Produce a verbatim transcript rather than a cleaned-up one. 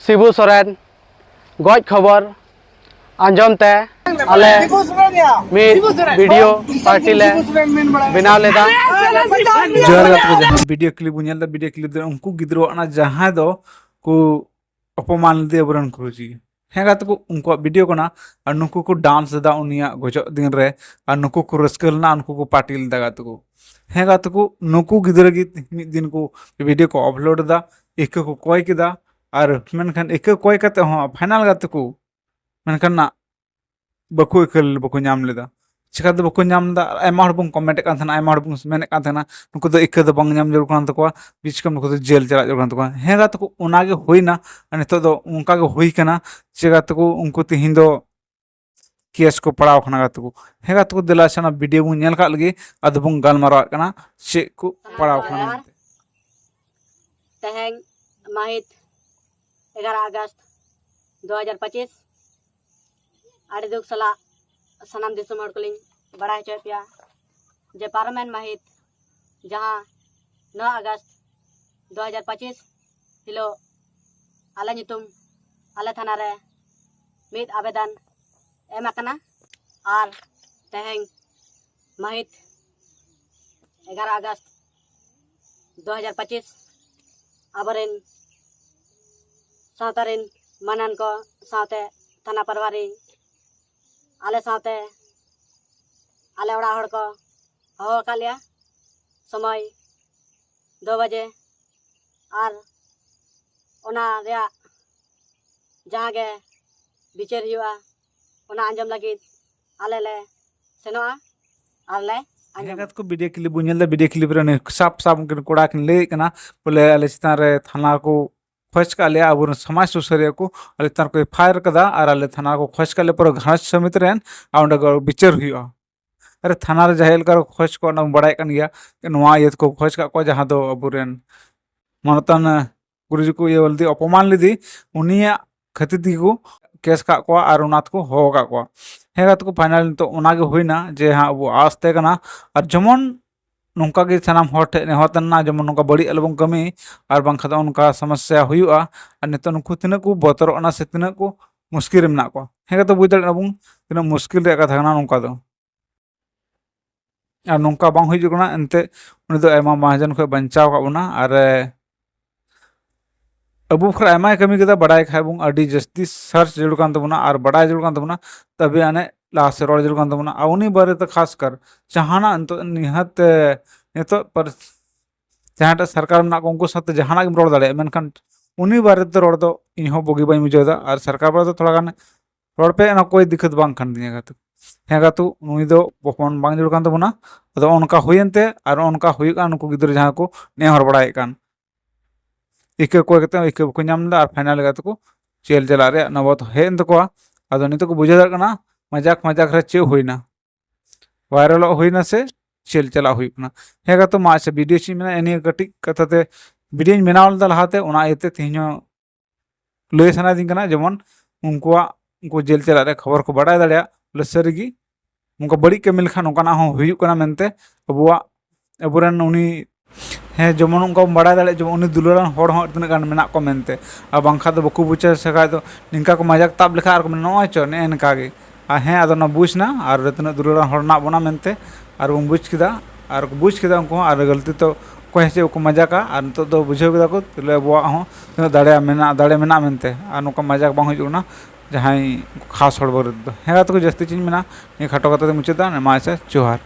ᱥᱤᱵᱩ ᱥᱚᱨᱮᱱ ᱜᱚᱡ ᱠᱷᱚᱵᱚᱨ ᱟᱸᱡᱚᱢ ᱛᱮ ᱟᱞᱮ ᱢᱤᱫ ᱵᱷᱤᱰᱤᱭᱳ ᱯᱟᱨᱴᱤ ᱞᱮ ᱵᱮᱱᱟᱣ ᱞᱮᱫᱟ᱾ ᱡᱚᱦᱟᱨ ᱜᱟᱛᱮ ᱠᱚ, ᱡᱟᱦᱟᱸ ᱵᱷᱤᱰᱤᱭᱳ ᱠᱞᱤᱯ ᱵᱚᱱ ᱧᱮᱞ ᱮᱫᱟ, ᱵᱷᱤᱰᱤᱭᱳ ᱠᱞᱤᱯ ᱫᱚ ᱩᱱᱠᱩ ᱜᱤᱫᱽᱨᱟᱹᱣᱟᱜ ᱠᱟᱱᱟ ᱡᱟᱦᱟᱸᱭ ᱫᱚ ᱠᱚ ᱚᱯᱚᱢᱟᱱ ᱞᱮᱫᱮᱭᱟ ᱟᱵᱚᱨᱮᱱ ᱜᱩᱨᱩᱡᱤ᱾ ᱦᱮᱸ ᱜᱟᱛᱮ ᱠᱚ, ᱩᱱᱠᱩᱣᱟᱜ ᱵᱷᱤᱰᱤᱭᱳ ᱠᱟᱱᱟ᱾ ᱟᱨ ᱱᱩᱠᱩ ᱠᱚ ᱰᱟᱱᱥ ᱮᱫᱟ ᱩᱱᱤᱭᱟᱜ ᱜᱚᱡᱚᱜ ᱫᱤᱱ ᱨᱮ, ᱟᱨ ᱱᱩᱠᱩ ᱠᱚ ᱨᱟᱹᱥᱠᱟᱹ ᱞᱮᱱᱟ, ᱩᱱᱠᱩ ᱠᱚ ᱯᱟᱨᱴᱤ ᱞᱮᱫᱟ ᱜᱟᱛᱮ ᱠᱚ᱾ ᱦᱮᱸ ᱜᱟᱛᱮ ᱠᱚ, ᱱᱩᱠᱩ ᱜᱤᱫᱽᱨᱟᱹ ᱜᱮ ᱢᱤᱫ ᱫᱤᱱ ᱠᱚ ᱵᱷᱤᱰᱤᱭᱳ ᱠᱚ ᱟᱯᱞᱳᱰ ᱮᱫᱟ, ᱤᱠᱟᱹ ᱠᱚ ᱠᱚᱭ ᱠᱮᱫᱟ, ᱟᱨ ᱢᱮᱱᱠᱷᱟᱱ ᱤᱠᱟᱹ ᱠᱚᱭ ᱠᱟᱛᱮ ᱦᱚᱸ ᱯᱷᱟᱭᱱᱟᱞ ᱜᱟᱛᱮ ᱠᱚ ᱢᱮᱱᱠᱷᱟᱱ ᱱᱟ ᱵᱟᱠᱚ ᱤᱠᱟᱹ ᱵᱟᱠᱚ ᱧᱟᱢ ᱞᱮᱫᱟ᱾ ᱪᱤᱠᱟᱹᱛᱮ ᱵᱟᱠᱚ ᱧᱟᱢ ᱞᱮᱫᱟ? ᱟᱭᱢᱟ ᱦᱚᱲ ᱵᱚᱱ ᱠᱚᱢᱮᱱᱴ ᱮᱫ ᱠᱟᱱ ᱛᱟᱦᱮᱱᱟ, ᱟᱭᱢᱟ ᱦᱚᱲ ᱵᱚᱱ ᱢᱮᱱᱮᱫ ᱠᱟᱱ ᱛᱟᱦᱮᱱᱟ, ᱱᱩᱠᱩ ᱫᱚ ᱤᱠᱟᱹ ᱫᱚ ᱵᱟᱝ ᱧᱟᱢ ᱡᱟᱹᱨᱩᱲ ᱠᱟᱱ ᱛᱟᱠᱚᱣᱟ, ᱵᱤᱥ ᱠᱚᱢ ᱱᱩᱠᱩ ᱫᱚ ᱡᱮᱞ ᱪᱟᱞᱟᱜ ᱡᱟᱹᱨᱩᱲ ᱠᱟᱱ ᱛᱟᱠᱚᱣᱟ᱾ ᱦᱮᱸ ᱜᱟᱛᱮ ᱠᱚ, ᱚᱱᱟ ᱜᱮ ᱦᱩᱭᱱᱟ᱾ ᱟᱨ ᱱᱤᱛᱚᱜ ᱫᱚ ᱚᱱᱠᱟ ᱜᱮ ᱦᱩᱭ ᱠᱟᱱᱟ᱾ ᱪᱮ ᱜᱟᱛᱮ ᱠᱚ, ᱩᱱᱠᱩ ᱛᱮᱦᱮᱧ ᱫᱚ ᱠᱮᱥ ᱠᱚ ᱯᱟᱲᱟᱣ ᱠᱟᱱᱟ ᱜᱟᱛᱮ ᱠᱚ᱾ ᱦᱮᱸ ᱜᱟᱛᱮ ᱠᱚ, ᱫᱮᱞᱟ ᱥᱮ ᱚᱱᱟ ᱵᱷᱤᱰᱤᱭᱳ ᱵᱚᱱ ᱧᱮᱞ ᱠᱟᱜ ᱞᱮᱜᱮ, ᱟᱫᱚ ᱵᱚᱱ ᱜᱟᱞᱢᱟᱨᱟᱣ ᱠᱟᱱᱟ ᱪᱮᱫ ᱠᱚ ᱯᱟᱲᱟᱣ ᱠᱟᱱᱟ ᱢᱮᱱᱛᱮ᱾ ᱛᱮᱦᱮᱧ ᱢᱟᱹᱦᱤᱛ ᱮᱜᱟᱨᱚ ᱟᱜᱚᱥᱴ ᱫᱩ ᱦᱟᱡᱟᱨ ᱯᱚᱸᱪᱤᱥ, ᱟᱹᱰᱤ ᱫᱩᱠ ᱥᱟᱞᱟᱜ ᱥᱟᱱᱟᱢ ᱫᱤᱥᱚᱢ ᱦᱚᱲ ᱠᱚᱞᱤᱧ ᱵᱟᱲᱟᱭ ᱦᱚᱪᱚᱭᱮᱫ ᱯᱮᱭᱟ ᱡᱮ ᱯᱟᱨᱚᱢᱮᱱ ᱢᱟᱹᱦᱤᱛ, ᱡᱟᱦᱟᱸ ᱱᱚ ᱟᱜᱚᱥᱴ ᱫᱩ ᱦᱟᱡᱟᱨ ᱯᱚᱸᱪᱤᱥ ᱦᱤᱞᱳᱜ ᱟᱞᱮ ᱧᱩᱛᱩᱢ ᱟᱞᱮ ᱛᱷᱟᱱᱟ ᱨᱮ ᱢᱤᱫ ᱟᱵᱮᱫᱚᱱ ᱮᱢ ᱟᱠᱟᱱᱟ᱾ ᱟᱨ ᱛᱮᱦᱮᱧ ᱢᱟᱹᱦᱤᱛ ᱮᱜᱟᱨᱚ ᱟᱜᱚᱥᱴ ᱫᱩ ᱦᱟᱡᱟᱨ ᱯᱚᱸᱪᱤᱥ ᱟᱵᱚᱨᱮᱱ ᱥᱟᱶᱛᱟ ᱨᱮᱱ ᱢᱟᱹᱱᱟᱱ ᱠᱚ ᱥᱟᱶᱛᱮ ᱛᱷᱟᱱᱟ ᱯᱟᱨᱣᱟᱨᱤ ᱟᱞᱮ ᱥᱟᱶᱛᱮ ᱟᱞᱮ ᱚᱲᱟᱜ ᱦᱚᱲ ᱠᱚ ᱦᱚᱦᱚ ᱟᱠᱟᱫ ᱞᱮᱭᱟ᱾ ᱥᱚᱢᱚᱭ ᱫᱩ ᱵᱟᱡᱮ, ᱟᱨ ᱚᱱᱟ ᱨᱮᱭᱟᱜ ᱡᱟᱦᱟᱸ ᱜᱮ ᱵᱤᱪᱟᱹᱨ ᱦᱩᱭᱩᱜᱼᱟ, ᱚᱱᱟ ᱟᱸᱡᱚᱢ ᱞᱟᱹᱜᱤᱫ ᱟᱞᱮ ᱞᱮ ᱥᱮᱱᱚᱜᱼᱟ ᱟᱨ ᱞᱮ ᱟᱸᱡᱚᱢᱟ᱾ ᱦᱮᱸ ᱜᱟᱛᱮ ᱠᱚ, ᱵᱷᱤᱰᱤᱭᱳ ᱠᱞᱤᱯ ᱵᱚᱱ ᱧᱮᱞ ᱮᱫᱟ᱾ ᱵᱷᱤᱰᱤᱭᱳ ᱠᱞᱤᱯ ᱨᱮ ᱩᱱᱤ ᱥᱟᱵ ᱥᱟᱵ ᱩᱱᱠᱤᱱ ᱠᱚᱲᱟ ᱠᱤᱱ ᱞᱟᱹᱭᱮᱫ ᱠᱟᱱᱟ, ᱵᱚᱞᱮ ᱟᱞᱮ ᱪᱮᱛᱟᱱ ᱨᱮ ᱛᱷᱟᱱᱟ ᱠᱚ ᱠᱷᱚᱡᱽ ᱠᱟᱜ ᱞᱮᱭᱟ, ᱟᱵᱚᱨᱮᱱ ᱥᱚᱢᱟᱡᱽ ᱥᱩᱥᱟᱹᱨᱤᱭᱟᱹ ᱠᱚ ᱟᱞᱮ ᱪᱮᱛᱟᱱ ᱨᱮᱠᱚ ᱮᱯᱷ ᱟᱭ ᱟᱨ ᱠᱟᱫᱟ, ᱟᱨ ᱟᱞᱮ ᱛᱷᱟᱱᱟ ᱨᱮᱠᱚ ᱠᱷᱚᱡᱽ ᱠᱟᱜ ᱞᱮᱭᱟ ᱯᱩᱨᱟᱹ ᱜᱷᱟᱨᱚᱸᱡᱽ ᱥᱚᱢᱮᱛ ᱨᱮᱱ, ᱟᱨ ᱚᱸᱰᱮ ᱠᱚ ᱵᱤᱪᱟᱹᱨ ᱦᱩᱭᱩᱜᱼᱟ᱾ ᱟᱨ ᱛᱷᱟᱱᱟ ᱨᱮ ᱡᱟᱦᱟᱸ ᱞᱮᱠᱟ ᱠᱚ ᱠᱷᱚᱡᱽ ᱠᱚᱣᱟ, ᱚᱱᱟ ᱵᱚᱱ ᱵᱟᱲᱟᱭ ᱠᱟᱱ ᱜᱮᱭᱟ, ᱱᱚᱣᱟ ᱤᱭᱟᱹ ᱛᱮᱠᱚ ᱠᱷᱚᱡᱽ ᱠᱟᱜ ᱠᱚᱣᱟ, ᱡᱟᱦᱟᱸ ᱫᱚ ᱟᱵᱚᱨᱮᱱ ᱢᱟᱱᱚᱛᱟᱱ ᱜᱩᱨᱩᱡᱤ ᱠᱚ ᱤᱭᱟᱹ ᱞᱮᱫᱮ, ᱚᱯᱚᱢᱟᱱ ᱞᱮᱫᱮ, ᱩᱱᱤᱭᱟᱜ ᱠᱷᱟᱹᱛᱤᱨ ᱛᱮᱜᱮ ᱠᱚ ᱠᱮᱥ ᱠᱟᱜ ᱠᱚᱣᱟ ᱟᱨ ᱚᱱᱟ ᱛᱮᱠᱚ ᱦᱚᱦᱚ ᱠᱟᱜ ᱠᱚᱣᱟ᱾ ᱦᱮᱸ ᱜᱟᱛᱮ ᱠᱚ, ᱯᱷᱟᱭᱱᱟᱞ ᱱᱤᱛᱚᱜ ᱚᱱᱟᱜᱮ ᱦᱩᱭᱱᱟ ᱡᱮ ᱦᱟᱸᱜ ᱟᱵᱚ ᱟᱥ ᱛᱟᱦᱮᱸ ᱠᱟᱱᱟ᱾ ᱟᱨ ᱡᱮᱢᱚᱱ ᱱᱚᱝᱠᱟ ᱜᱮ ᱥᱟᱱᱟᱢ ᱦᱚᱲ ᱴᱷᱮᱱ ᱱᱮᱦᱚᱨ ᱛᱟᱦᱮᱱᱟ, ᱡᱮᱢᱚᱱ ᱱᱚᱝᱠᱟ ᱵᱟᱹᱲᱤᱡ ᱟᱞᱚᱵᱚᱱ ᱠᱟᱹᱢᱤ, ᱟᱨ ᱵᱟᱝᱠᱷᱟᱱ ᱫᱚ ᱚᱱᱠᱟ ᱥᱚᱢᱚᱥᱥᱟ ᱦᱩᱭᱩᱜᱼᱟ᱾ ᱟᱨ ᱱᱤᱛᱚᱜ ᱱᱩᱠᱩ ᱛᱤᱱᱟᱹᱜ ᱠᱚ ᱵᱚᱛᱚᱨᱚᱜ ᱠᱟᱱᱟ ᱥᱮ ᱛᱤᱱᱟᱹᱜ ᱠᱚ ᱢᱩᱥᱠᱤᱞ ᱨᱮ ᱢᱮᱱᱟᱜ ᱠᱚᱣᱟ, ᱦᱮᱸ ᱜᱟᱛᱮ, ᱵᱩᱡᱽ ᱫᱟᱲᱮᱭᱟᱜ ᱠᱟᱱᱟ ᱵᱚᱱ ᱛᱤᱱᱟᱹᱜ ᱢᱩᱥᱠᱤᱞ ᱨᱮᱭᱟᱜ ᱠᱟᱛᱷᱟ ᱠᱟᱱᱟ ᱱᱚᱝᱠᱟ ᱫᱚ᱾ ᱟᱨ ᱱᱚᱝᱠᱟ ᱵᱟᱝ ᱦᱩᱭᱩᱜ ᱠᱟᱱᱟ, ᱮᱱᱛᱮᱫ ᱩᱱᱤ ᱫᱚ ᱟᱭᱢᱟ ᱢᱟᱦᱟᱡᱚᱱ ᱠᱷᱚᱱ ᱵᱟᱧᱪᱟᱣ ᱟᱠᱟᱫ ᱵᱚᱱᱟ᱾ ᱟᱨ, ᱮ, ᱟᱵᱚ ᱠᱷᱚᱱ ᱟᱭᱢᱟᱭ ᱠᱟᱹᱢᱤ ᱠᱮᱫᱟ, ᱵᱟᱲᱟᱭ ᱠᱷᱟᱡ ᱵᱚᱱ ᱟᱹᱰᱤ ᱡᱟᱹᱥᱛᱤ ᱥᱟᱨᱪ ᱡᱟᱹᱨᱩᱲ ᱠᱟᱱ ᱛᱟᱵᱚᱱᱟ ᱟᱨ ᱵᱟᱲᱟᱭ ᱡᱟᱹᱨᱩᱲ ᱠᱟᱱ ᱛᱟᱵᱚᱱᱟ, ᱛᱚᱵᱮ ᱟᱹᱱᱤᱡ ᱞᱟᱦᱟ ᱥᱮᱫ ᱨᱚᱲ ᱡᱟᱹᱨᱩᱲ ᱠᱟᱱ ᱛᱟᱵᱚᱱᱟ᱾ ᱟᱨ ᱩᱱᱤ ᱵᱟᱨᱮᱛᱮ ᱠᱷᱟᱥ ᱠᱟᱨ ᱡᱟᱦᱟᱱᱟᱜ ᱱᱤᱛᱚᱜ ᱱᱤᱦᱟᱹᱛ, ᱮ, ᱱᱤᱛᱚᱜ ᱯᱟᱨ-, ᱡᱟᱦᱟᱸᱴᱟᱜ ᱥᱚᱨᱠᱟᱨ ᱢᱮᱱᱟᱜ ᱠᱚ ᱩᱱᱠᱩ ᱥᱟᱶᱛᱮ ᱡᱟᱦᱟᱱᱟᱜ ᱜᱮᱢ ᱨᱚᱲ ᱫᱟᱲᱮᱭᱟᱜᱼᱟ, ᱢᱮᱱᱠᱷᱟᱱ ᱩᱱᱤ ᱵᱟᱨᱮᱛᱮ ᱨᱚᱲ ᱫᱚ ᱤᱧ ᱦᱚᱸ ᱵᱩᱜᱤ ᱵᱟᱹᱧ ᱵᱩᱡᱷᱟᱹᱣ ᱮᱫᱟ᱾ ᱟᱨ ᱥᱚᱨᱠᱟᱨ ᱵᱟᱨᱮᱛᱮ ᱛᱷᱚᱲᱟ ᱜᱟᱱ ᱨᱚᱲ ᱯᱮ, ᱚᱱᱟ ᱠᱚᱭ ᱫᱤᱠᱠᱟᱛ ᱵᱟᱝ ᱠᱟᱱ ᱛᱤᱧᱟᱹ ᱜᱟᱛᱮ᱾ ᱦᱮᱸ ᱜᱟᱛᱮ, ᱱᱩᱭ ᱫᱚ ᱵᱚᱠᱚᱱ ᱵᱟᱝ ᱡᱟᱹᱨᱩᱲ ᱠᱟᱱ ᱛᱟᱵᱚᱱᱟ᱾ ᱟᱫᱚ ᱚᱱᱠᱟ ᱦᱩᱭᱮᱱ ᱛᱮ ᱟᱨ ᱚᱱᱠᱟ ᱦᱩᱭᱩᱜ ᱠᱟᱱᱟ, ᱱᱩᱠᱩ ᱜᱤᱫᱽᱨᱟᱹ ᱡᱟᱦᱟᱸ ᱠᱚ ᱱᱮᱦᱚᱨ ᱵᱟᱲᱟᱭᱮᱫ ᱠᱟᱱ, ᱤᱠᱟᱹ ᱠᱚᱭ ᱠᱟᱛᱮ ᱤᱠᱟᱹ ᱵᱟᱠᱚ ᱧᱟᱢ ᱮᱫᱟ, ᱟᱨ ᱯᱷᱟᱭᱱᱟᱞ ᱜᱟᱛᱮ ᱠᱚ ᱡᱮᱞ ᱪᱟᱞᱟᱜ ᱨᱮᱭᱟᱜ ᱱᱚᱵᱚᱛ ᱦᱮᱡ ᱮᱱ ᱛᱟᱠᱚᱣᱟ᱾ ᱟᱫᱚ ᱱᱤᱛᱚᱜ ᱠᱚ ᱵᱩᱡᱷᱟᱹᱣ ᱫᱟᱲᱮᱭᱟᱜ ᱠᱟᱱᱟ ᱢᱟᱡᱟᱠ ᱢᱟᱡᱟᱠ ᱨᱮ ᱪᱮᱫ ᱦᱩᱭᱱᱟ, ᱵᱷᱟᱭᱨᱟᱞᱚᱜ ᱦᱩᱭᱱᱟ ᱥᱮ ᱡᱮᱞ ᱪᱟᱞᱟᱜ ᱦᱩᱭᱩᱜ ᱠᱟᱱᱟ᱾ ᱦᱮᱸ ᱜᱟᱛᱮ, ᱢᱟ ᱟᱪᱪᱷᱟ, ᱵᱷᱤᱰᱤᱭᱳ ᱪᱮᱫ ᱤᱧ ᱢᱮᱱᱟ, ᱱᱤᱭᱟᱹ ᱠᱟᱹᱴᱤᱡ ᱠᱟᱛᱷᱟ ᱛᱮ ᱵᱷᱤᱰᱤᱭᱳᱧ ᱵᱮᱱᱟᱣ ᱞᱮᱫᱟ ᱞᱟᱦᱟᱛᱮ, ᱚᱱᱟ ᱤᱭᱟᱹᱛᱮ ᱛᱮᱦᱮᱧ ᱦᱚᱸ ᱞᱟᱹᱭ ᱥᱟᱱᱟᱭᱮᱫᱤᱧ ᱠᱟᱱᱟ, ᱡᱮᱢᱚᱱ ᱩᱱᱠᱩᱣᱟᱜ, ᱩᱱᱠᱩ ᱡᱮᱞ ᱪᱟᱞᱟᱜ ᱨᱮᱭᱟᱜ ᱠᱷᱚᱵᱚᱨ ᱠᱚ ᱵᱟᱲᱟᱭ ᱫᱟᱲᱮᱭᱟᱜ, ᱵᱚᱞᱮ ᱥᱟᱹᱨᱤᱜᱮ ᱱᱚᱝᱠᱟ ᱵᱟᱹᱲᱤᱡ ᱠᱟᱹᱢᱤ ᱞᱮᱠᱷᱟᱱ ᱱᱚᱝᱠᱟᱱᱟᱜ ᱦᱚᱸ ᱦᱩᱭᱩᱜ ᱠᱟᱱᱟ ᱢᱮᱱᱛᱮ᱾ ᱟᱵᱚᱣᱟᱜ, ᱟᱵᱚᱨᱮᱱ ᱩᱱᱤ, ᱦᱮᱸ, ᱡᱮᱢᱚᱱ ᱚᱱᱠᱟ ᱵᱚᱱ ᱵᱟᱲᱟᱭ ᱫᱟᱲᱮᱭᱟᱜ, ᱡᱮᱢᱚᱱ ᱩᱱᱤ ᱫᱩᱞᱟᱹᱲᱟᱱ ᱦᱚᱲ ᱦᱚᱸ ᱛᱤᱱᱟᱹᱜ ᱜᱟᱱ ᱢᱮᱱᱟᱜ ᱠᱚ ᱢᱮᱱᱛᱮ᱾ ᱟᱨ ᱵᱟᱝᱠᱷᱟᱱ ᱫᱚ ᱵᱟᱠᱚ ᱵᱩᱡᱷᱟᱹᱣ ᱥᱮ ᱠᱷᱟᱡ ᱫᱚ ᱱᱤᱝᱠᱟ ᱠᱚ ᱢᱟᱡᱟᱠ ᱛᱟᱵ ᱞᱮᱠᱷᱟᱱ ᱟᱨ ᱠᱚ ᱢᱮᱱᱟ, "ᱱᱚᱜᱼᱚᱭ ᱪᱚ ᱱᱮᱜᱼᱮ ᱱᱤᱝᱠᱟ ᱜᱮ᱾" ᱟᱨ ᱦᱮᱸ, ᱟᱫᱚ ᱚᱱᱟ ᱵᱩᱡᱽ ᱮᱱᱟ, ᱟᱨ ᱛᱤᱱᱟᱹᱜ ᱫᱩᱞᱟᱹᱲᱟᱱ ᱦᱚᱲ ᱢᱮᱱᱟᱜ ᱵᱚᱱᱟ ᱢᱮᱱᱛᱮ, ᱟᱨ ᱵᱚᱱ ᱵᱩᱡᱽ ᱠᱮᱫᱟ, ᱟᱨ ᱠᱚ ᱵᱩᱡᱽ ᱠᱮᱫᱟ ᱩᱱᱠᱩ ᱦᱚᱸ, ᱟᱨ ᱜᱟᱹᱞᱛᱤ ᱛᱚ ᱚᱠᱚᱭ ᱦᱚᱸ ᱪᱮᱫ ᱵᱟᱠᱚ ᱢᱟᱡᱟᱠᱟ᱾ ᱟᱨ ᱱᱤᱛᱚᱜ ᱫᱚ ᱵᱩᱡᱷᱟᱹᱣ ᱠᱮᱫᱟ ᱠᱚ, ᱛᱟᱦᱞᱮ ᱟᱵᱚᱣᱟᱜ ᱦᱚᱸ ᱛᱤᱱᱟᱹᱜ ᱫᱟᱲᱮ ᱢᱮᱱᱟᱜᱼᱟ, ᱫᱟᱲᱮ ᱢᱮᱱᱟᱜᱼᱟ ᱢᱮᱱᱛᱮ, ᱟᱨ ᱱᱚᱝᱠᱟ ᱢᱟᱡᱟᱠ ᱵᱟᱝ ᱦᱩᱭᱩᱜ ᱠᱟᱱᱟ ᱡᱟᱦᱟᱸᱭ ᱠᱷᱟᱥ ᱦᱚᱲ ᱵᱟᱨᱮ ᱛᱮᱫᱚ᱾ ᱦᱮᱸ ᱜᱟᱛᱮ ᱠᱚ, ᱡᱟᱹᱥᱛᱤ ᱪᱮᱫ ᱤᱧ ᱢᱮᱱᱟ, ᱱᱤᱭᱟᱹ ᱠᱷᱟᱴᱚ ᱠᱟᱛᱷᱟ ᱛᱮ ᱢᱩᱪᱟᱹᱫ ᱫᱟ᱾ ᱢᱟ ᱟᱪᱪᱷᱟ, ᱡᱚᱦᱟᱨ᱾